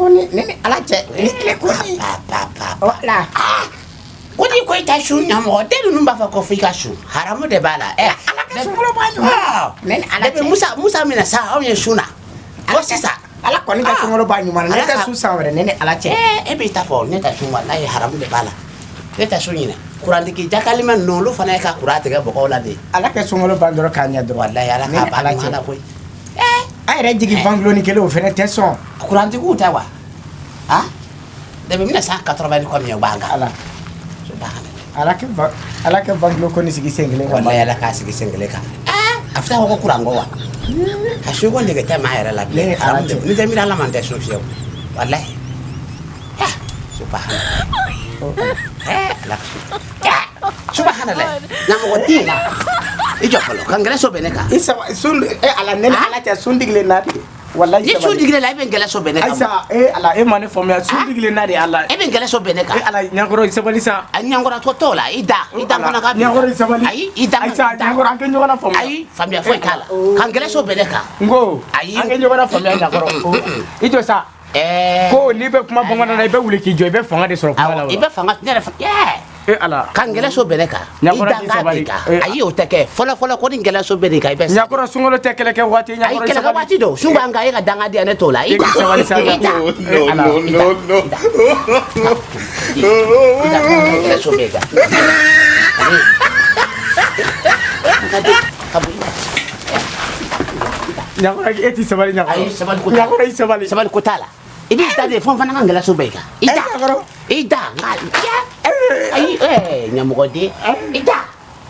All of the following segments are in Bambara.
Kɔni, ne ni Ala cɛ, ni tile kɔni. Pa pa. Wala. Ko n'i ko i ta sun, ɲamɔgɔ den ninnu b'a fɔ ko f'i ka sun, haramu de b'a la ɛ. Ala ka sunkalo b'a ɲuman. Ne ni Ala Depuis cɛ. Musa minɛ sa, anw ye sun na fo sisan. Ala kɔni ka sunkalo b'a ɲuman na. Ne tɛ sun san wɛrɛ, ne ni Ala cɛ. E b'i ta fɔ, ne ta sun, walayi, haramu de b'a la. Ne ta sun ɲinɛ kurantigi jakalima ninnu, olu fana ye ka kuran tigɛ mɔgɔw la de. Ala ka sunkalo ban dɔrɔn k'a ɲɛ dɔrɔn. Walayi, Ala Ne k'a ni ban Ala ɲuman cɛ. na koyi. A yɛrɛ jigin ventilo kelen, o fɛnɛ tɛ sɔn. Kurantigiw tɛ wa? Ah, depuis 1980 combien, o b'an kan. Ala. Subhanallah. Ala kɛ ventilo ko ni sigi sen kelen kan. Walayi, Ala k'a sigi sen kelen kan. A bɛ taa fɔ ko kuran ko wa, a su ko nege tɛ maa yɛrɛ la Ne bilen. ni Ala Haramu de cɛ. ni tɛ miiri Ala ma, n tɛ sun fiyewu, walayi. Ah, subhanallah. Ala ka subhanallah, ɲamɔgɔ den la, i jɔ fɔlɔ ka n gɛlɛ so bɛn ne kan. I saba sun e Ala, ne ni Ala cɛ, sun digilen na de, walayi. Ni sun digilen la, e bɛ n gɛlɛ so bɛn ne kan. Ayisa, e Ala, e ma ne faamuya, sun digilen na de, Ala. E bɛ n gɛlɛ so bɛn ne E kan. Ala, ɲakɔrɔ, i sabali sa. A ɲankɔrɔ tɔ t'o la, i da i da kɔnɔ ka bin. Ɲakɔrɔ, i sabali. Ayi, i da. Ayisa, ɲakɔrɔ, an kɛ ɲɔgɔn na faamuya. Ayi, faamuya foyi t'a la, ka n gɛlɛ so bɛn ne kan. N ko Ayi. an kɛ ɲɔgɔn na faamuya, ɲakɔrɔ, i jɔ sa. Ko n'i bɛ kuma bamanan na, i bɛ wuli k'i jɔ, i bɛ fanga de sɔrɔ kuma la. Awɔ, i bɛ fanga ne yɛrɛ fa E Ala. Ka n gɛlɛ so bɛn ne kan, i Ɲakɔrɔ, da k'i k'a sabali. b'i kan. Ayi, o tɛ kɛ fɔlɔ fɔlɔ ko ni n gɛlɛ so bɛn ne kan, i bɛ sa. Ɲakɔrɔ, sunkalo tɛ kɛlɛ kɛ waati. Ayi. Ɲakɔrɔ, i Kɛlɛkɛ sabali. waati don, sun b'an kan, e ka danga di yan, ne t'o la. I E da. k'i sabali sa. I da. E Ala. I da, i da, i da, ka n gɛlɛ so bɛn i kan. Ayi. Ka di ka bɔ i da. Ɲakɔrɔ, e t'i sabali, ɲakɔrɔ. Ayi, sabali ko t'a la. Ɲakɔrɔ, i sabali. Sabali ko t'a la, i b'i da de fo n fana ka n gɛlɛ so bɛn i kan, i E da. ɲakɔrɔ. I da nka ayi, ɲamɔgɔden, i da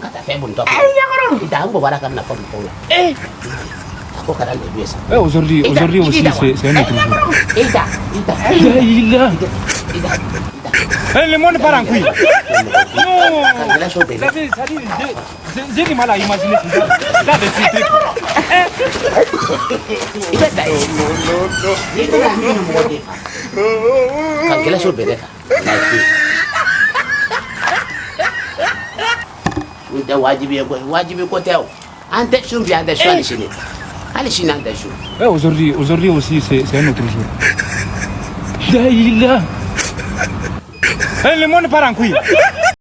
ka taa fɛn bontɔ. I da, n bɔra ka na fɔ mɔgɔw la a ko kɛra lebu ye sa. Eh, aujourd'hui, aujourd'hui aussi, c'est un autre jour. I da, i da. Il a- I da, i da. Eh, le monde part en couille. Non. Ka gɛlɛ so bɛn. Ça dit, j'ai du mal à imaginer ce genre de truc. I bɛ da ye n'i taara ni ɲamɔgɔden fa ka gɛlɛ so bɛn ne kan. Walayi, sun tɛ wajibi ye koyi, wajibi ko tɛ o. An tɛ sun bi, an tɛ sun hali sini, hali sini an tɛ sun. Eh, aujourd'hui, aujourd'hui aussi, c'est un autre jour. Il a- Eh, le monde part en couille.